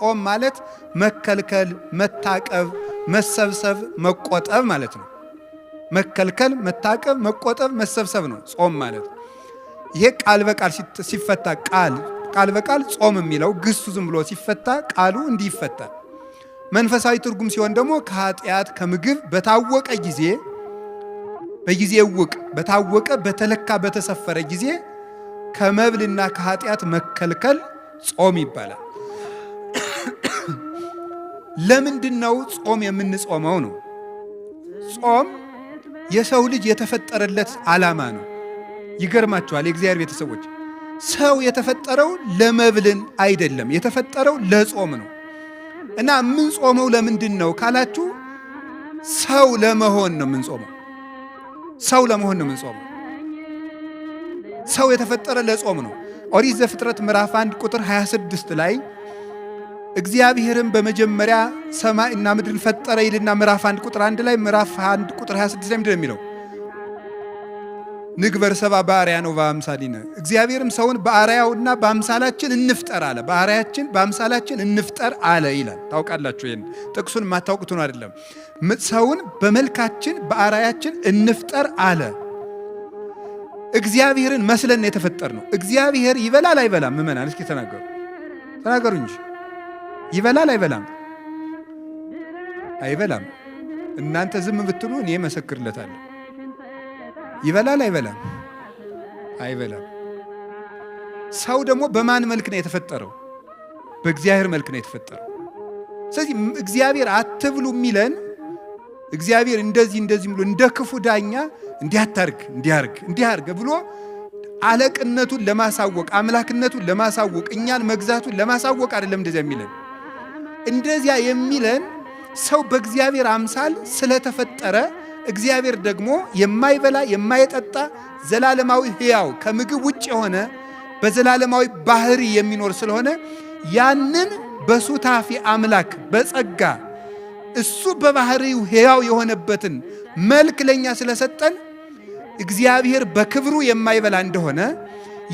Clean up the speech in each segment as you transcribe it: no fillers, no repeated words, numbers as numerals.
ጾም ማለት መከልከል፣ መታቀብ፣ መሰብሰብ፣ መቆጠብ ማለት ነው። መከልከል፣ መታቀብ፣ መቆጠብ፣ መሰብሰብ ነው ጾም ማለት። ይሄ ቃል በቃል ሲፈታ ቃል በቃል ጾም የሚለው ግሱ ዝም ብሎ ሲፈታ ቃሉ እንዲህ ይፈታል። መንፈሳዊ ትርጉም ሲሆን ደግሞ ከኃጢአት ከምግብ በታወቀ ጊዜ በጊዜ ውቅ በታወቀ በተለካ በተሰፈረ ጊዜ ከመብልና ከኃጢአት መከልከል ጾም ይባላል። ለምንድን ነው ጾም የምንጾመው ነው? ጾም የሰው ልጅ የተፈጠረለት ዓላማ ነው። ይገርማችኋል የእግዚአብሔር ቤተሰቦች፣ ሰው የተፈጠረው ለመብልን አይደለም፣ የተፈጠረው ለጾም ነው። እና የምንጾመው ለምንድን ነው ካላችሁ፣ ሰው ለመሆን ነው የምንጾመው። ሰው ለመሆን ነው የምንጾመው። ሰው የተፈጠረ ለጾም ነው። ኦሪት ዘፍጥረት ምዕራፍ 1 ቁጥር 26 ላይ እግዚአብሔርም በመጀመሪያ ሰማይና ምድርን ፈጠረ ይልና ምዕራፍ 1 ቁጥር 1 ላይ፣ ምዕራፍ 1 ቁጥር 26 ላይ ምንድን ነው የሚለው? ንግበር ሰብአ በአርአያነ ወበአምሳሊነ፣ እግዚአብሔርም ሰውን በአርአያውና በአምሳላችን እንፍጠር አለ። በአርአያችን በአምሳላችን እንፍጠር አለ ይላል። ታውቃላችሁ፣ ይሄን ጥቅሱን የማታውቁት ነው አይደለም። ሰውን በመልካችን በአርአያችን እንፍጠር አለ። እግዚአብሔርን መስለን የተፈጠር ነው። እግዚአብሔር ይበላል አይበላም? ምእመናን እስኪ ተናገሩ፣ ተናገሩ እንጂ ይበላል አይበላም? አይበላም። እናንተ ዝም ብትሉ እኔ መሰክርለታለሁ። ይበላል አይበላም? አይበላም። ሰው ደግሞ በማን መልክ ነው የተፈጠረው? በእግዚአብሔር መልክ ነው የተፈጠረው። ስለዚህ እግዚአብሔር አትብሉ የሚለን እግዚአብሔር እንደዚህ እንደዚህ ብሎ እንደ ክፉ ዳኛ እንዲያታርግ እንዲያርግ እንዲያርግ ብሎ አለቅነቱን ለማሳወቅ፣ አምላክነቱን ለማሳወቅ፣ እኛን መግዛቱን ለማሳወቅ አይደለም እንደዚያ የሚለን። እንደዚያ የሚለን ሰው በእግዚአብሔር አምሳል ስለተፈጠረ፣ እግዚአብሔር ደግሞ የማይበላ የማይጠጣ ዘላለማዊ ሕያው ከምግብ ውጭ የሆነ በዘላለማዊ ባህሪ የሚኖር ስለሆነ፣ ያንን በሱታፊ አምላክ በጸጋ እሱ በባህሪው ሕያው የሆነበትን መልክ ለኛ ስለሰጠን፣ እግዚአብሔር በክብሩ የማይበላ እንደሆነ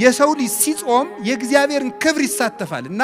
የሰው ልጅ ሲጾም የእግዚአብሔርን ክብር ይሳተፋል እና